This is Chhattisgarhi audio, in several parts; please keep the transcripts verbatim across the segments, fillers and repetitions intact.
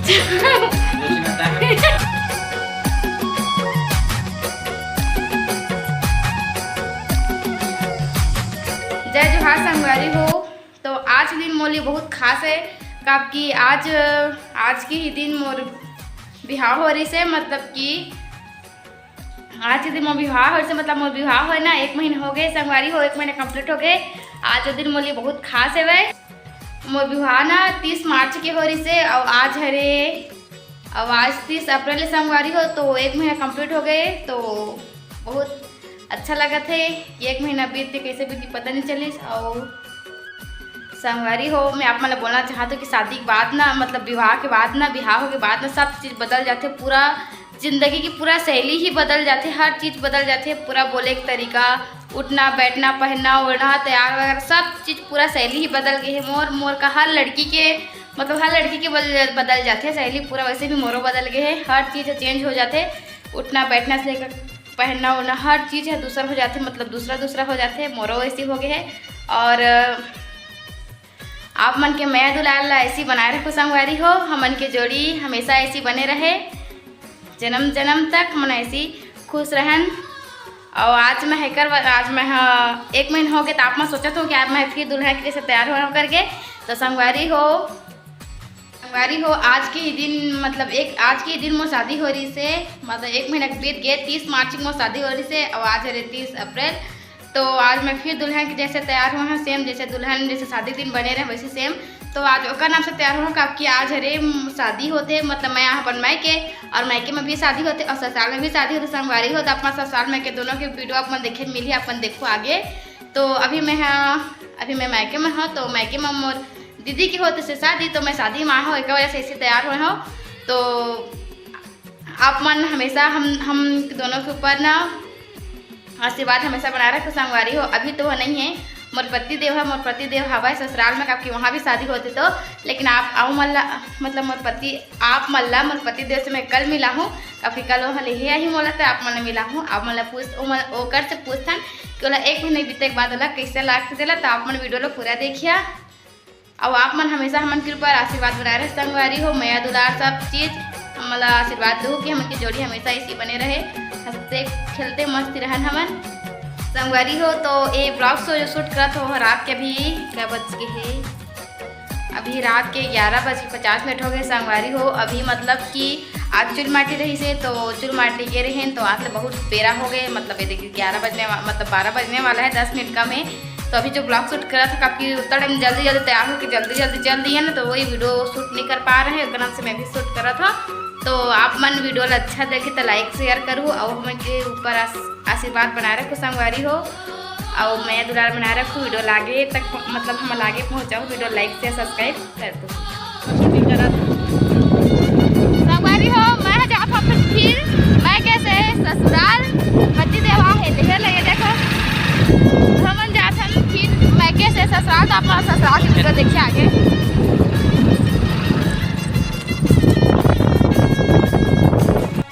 जय जोहार संगवारी हो। तो आज दिन मोर लिए बहुत खास है, काबर कि आज, आज के ही दिन मोर बिहाव हो रहिस हे, मतलब कि आज के दिन मोर बिहाव हो रहिस हे, मतलब मोर बिहाव होए ना एक महीना हो गए संगवारी हो, एक महीना complete हो गए। आज के दिन मोर लिए बहुत खास हवय। मोर बिहाव ना तीस मार्च के हो रहिस हे, अउ आज हरे, अउ आज तीस अप्रैल हे संगवारी हो, तो एक महीना complete हो गए। तो बहुत अच्छा लगत हे कि एक महीना बीत के कैसे बीत के पता नहीं चलिस। अउ संगवारी हो, मैं आप मन ल बोलना चाहत हूँ कि शादी के बाद ना, मतलब विवाह के बाद ना, बिहाव के बाद ना, सब चीज़ बदल जाथे। पूरा जिंदगी की पूरा शैली ही बदल जाथे, हर चीज़ बदल जाथे, पूरा बोले के तरीका, उठना, बैठना, पहनना, ओढ़ना, तैयार वगैरह, सब चीज़, पूरा शैली ही बदल गए है। मोर, मोर का हर लड़की के, मतलब हर लड़की के बदल, बदल जाथे शैली, पूरा वैसे भी मोरो बदल गए है। हर चीज़ चेंज हो जाथे, उठना बैठना से लेकर पहनना ओढ़ना, हर चीज़ है दूसर हो जाथे, मतलब दूसरा दूसरा हो जाथे। मोरो वैसे हो गए है। और आप मन के मया दुलार ला ऐसी बनाए रखो संगवारी हो, हमन के जोड़ी हमेशा ऐसी बने रहे, जन्म जन्म तक हमन ऐसी खुश रहन। और आज मैं हेकर बर-, आज मैं ह-, एक महीना हो गए, तो आप मन सोचत हो कि आज मैं फिर दुल्हन के जैसे तैयार होना करके। तो संगवारी हो, संगवारी हो, आज के ही दिन, मतलब एक, आज के ही दिन मोर शादी हो रहिस हे, मतलब एक महीना के बीत गए, तीस मार्च के मोर शादी हो रहिस हे, और आज हरे तीस अप्रैल। तो आज मैं फिर दुल्हन के जैसे तैयार हुआ हूँ, सेम जैसे दुल्हन जैसे शादी दिन बने रहे वैसे सेम। तो आज ओकर नाम से तैयार हुआ हूँ, काबर कि आज हरे, म, शादी होथे, मतलब मैं यहाँ अपन मायके, और मायके में भी शादी होथे और ससुराल में भी शादी होथे संगवारी हो। तो अपना ससुराल मायके दोनों के वीडियो आप मन देखे मिली, अपन देखो आगे। तो अभी मैं हाँ, अभी मैं मायके में हूँ, तो मायके में मोर दीदी के होत से शादी, तो मैं शादी में हूँ, एक वजह से ऐसे तैयार हुए हूँ। तो आप मन हमेशा हम, हम दोनों के ऊपर ना आशीर्वाद हमेशा बनाए रखो संगवारी हो। अभी तो वो नहीं है, मोर पति देव है, मोर पति देव हवा है ससुराल में, काबर कि वहाँ भी शादी होते तो। लेकिन आप आओ मल्ला, मतलब मोर पति, आप मल्ला मोर पति देव से मैं कल मिला हूँ, काबर कि कल वहाँ ले ही आई मोला, तो आप मन मिला हूँ। आप मन ला पूछ, ओ मन, ओकर से पूछथन कि ओला एक महीना बीते के बाद ओला कैसे लागथे तेला, तो आप मन वीडियो ला पूरा देखिया। अउ आप मन हमेशा हमन के ऊपर आशीर्वाद बनाए रहे संगवारी हो, मया दुलार सब चीज हमन ला आशीर्वाद दो कि हमन के जोड़ी हमेशा ऐसी बने रहे, हंसते खेलते मस्त रहन हमन संगवारी हो। तो ये ब्लॉग शो जो शूट करत हो रात के अभी क्या बज के है, अभी रात के ग्यारह बज के पचास मिनट हो गए संगवारी हो। अभी मतलब कि आज चुल माटी रहिस हे, तो चुल माटी गे रहेन, तो आज ले बहुत बेरा हो गए, मतलब ये देखिए ग्यारह बजने वा-, मतलब बारह बजने वाला है, दस मिनट कम है। तो अभी जो ब्लॉग शूट करा था, काफी उतना टाइम जल्दी जल्दी तैयार होके जल्दी जल्दी चल दिए ना, तो वही वीडियो शूट नहीं कर पा रहे हैं, उतना से मैं भी शूट करा था। तो आप मन वीडियो ला अच्छा देखे तो लाइक शेयर करू, और हमन के ऊपर आस-, आशीर्वाद बनाए रखो संगवारी हो, और मया दुलार बनाए रखो। वीडियो लागे तक, मतलब हम लागे पहुँचाओ, वीडियो लाइक शेयर सब्सक्राइब कर दो। संगवारी हो, मैं जात हूँ फिर, मैं कैसे ससुराल, पति देवा है, देखे लगे देखो, हमन जात हन फिर, मैं कैसे ससुराल, तो आप ससुराल की वीडियो देखिए आगे।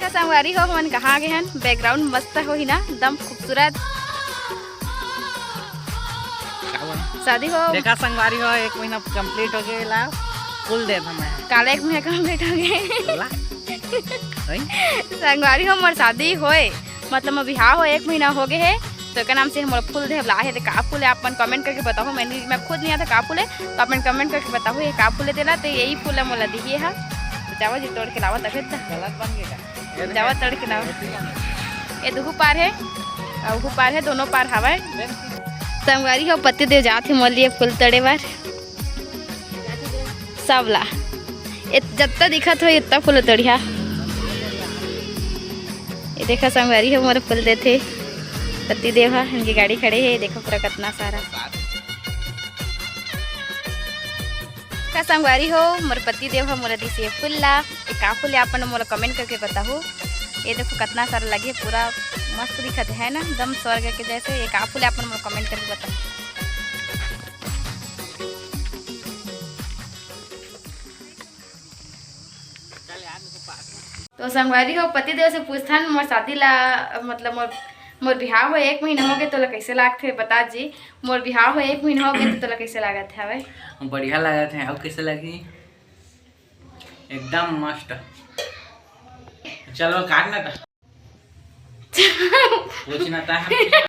का संगवारी हो, हमन कहाँ आगे हन? बैकग्राउंड मस्त होही ना, एकदम खूबसूरत। का बोल? शादी हो। देखा संगवारी हो, एक महीना complete हो गए ला, फूल दे था मैं। काले एक महीना complete हो गए। बोला? नहीं? संगवारी हो, मोर शादी होए, मतलब मोर बिहाव हो, एक महीना हो गए है, तो एकर नाम से मोला फूल दे ला हे। तो का फूल है, आप मन comment करके बताओ। मैं नहीं, मैं खुद नहीं आता का फूल है, तो आप मन comment करके बताओ, ये का फूल है तेला। तो यही फूल है मोला दिए है। तो जावा जी, तोड़ के लावा, तबे तो। गलत बन गया। जावा तोड़ के लाओ। ये दुहू पार है, अउ उहू पार है, दोनों पार हवय। संगवारी हो, पति देव जात हे मोर लिए फूल तोड़े बर। सबला, ए, जत्ता दिखत हो, इतना फूल तोड़िया। ये देखा संगवारी हो, मोर फूल देथे पति देव ह, इनकी गाड़ी खड़े है, देखो पूरा कितना सारा। का संगवारी हो, मोर पति देव ह मोला दिस ये फूल ला। ये का फूल है, आप मन मोला comment करके बताहू। ये देखो कितना सारा लगे, पूरा मस्त दिखत है ना, एकदम स्वर्ग के जैसे। ये का फूल है, आप मन मोला comment करके बताहू। तो संगवारी हो, पति देव से पूछथन मोर शादी ला, मतलब मोर, मोर बिहाव हो एक महीना हो गए, तोला कैसे लागथे बता जी। मोर बिहाव हो एक महीना हो गए, तो तोला कैसे लागत हवे? बढ़िया लागत है, अउ कैसे लगी? एकदम मस्त। चलो काट ना ता। पूछना ता हम।